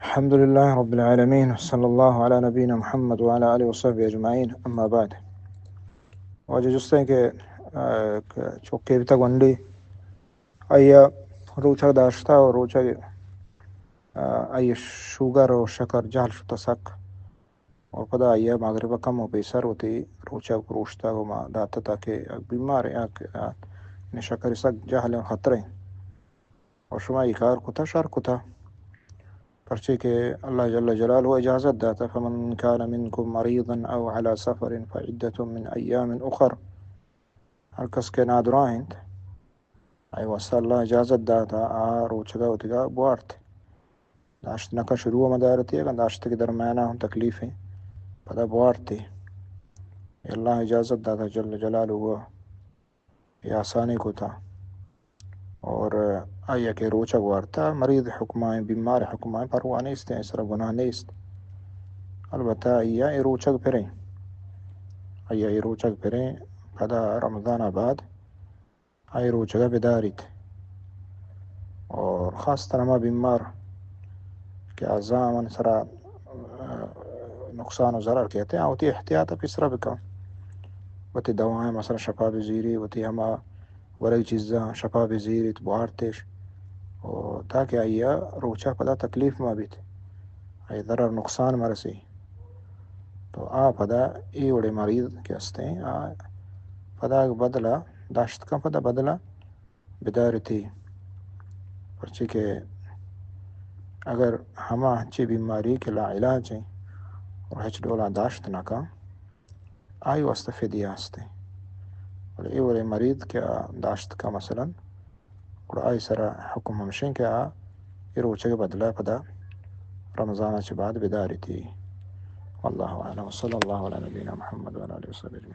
الحمد لله رب العالمين، صلى الله على نبينا محمد وعلى آله وصحبه أجمعين، أما بعد. واجہ جستیں کہ، آ، کہ چوکے بیتا گونڈی، آئی ءَ روچگ داشتا و روچگ، آ، آئی ءِ شوگر و شکر جہل شتا سک. و پدا آئی ءَ مغرب ءَ کمو پیسر وتی روچگ پروشتگ و ما داتہ تاکہ بیمار ایں، آ، آ، یعنی شکر سک جہل ایں، خطرہ ایں. و شما اے کار کتہ، شر کتہ. پرچے کہ اللہ جل جلالہ اجازت داتہ، فمن كان منكم مريضا أو على سفر فعدة من أيام أخر. ہر کس کہ نادراہ انت، آئی واسطہ اللہ اجازت داتہ آ روچگا وتیگا بوارت. داشت نکا شروع مدارتی، اگاں داشتگی درمیانا ہم تکلیف ایں، پدا بوارتی. اللہ اجازت داتہ جل جلالہ، اے آسانی کتہ. اور آئی ءَ کہ روچگ وارتہ، مریض حکمائیں، بیمار حکمائیں، پرواہ نیست، آئی سرا گناہ نیست. البتہ آئی ءَ اے روچگ پریں، آئی ءَ اے روچگ پریں، پدا رمضان ءَ بعد آئی روچگ ءَ بداریت. اور خاص طور ہما بیمار کہ آ زامن سرا، آ، نقصان و ضرر کیت، آ وتی احتیاط ءَ پیسرا بکن. وتی دوائیں مثلاً شپا بزیری، وتی ہما ورگ چیزاں شپا بزیریت، بوارتش، و تاکہ آئی ءَ روچا پدا تکلیف مہ بیت، آئی ضرر نقصان مہ رسی. تو آ پدا اے وڑیں مریض کہ ہستیں، آ پدا بدلا داشت کن، پدا بدلا بدارتی. پرچے کہ اگر ہما ہنچیں بیماری کہ لا علاج ایں اور ہچ ڈولا داشت نہ کن، آئی واسطہ فدیہ ہستیں. بلے اے وڑیں مریض کہ آ داشت کن مثلاً، گڑا آئی سرا حکم ہمشیں کہ آ اے روچگ بدلا پدا رمضان چہ بعد بدارتی. واللہ اعلم، وصلی اللہ علی نبینا محمد وعلی آلہ وصحبہ اجمعین.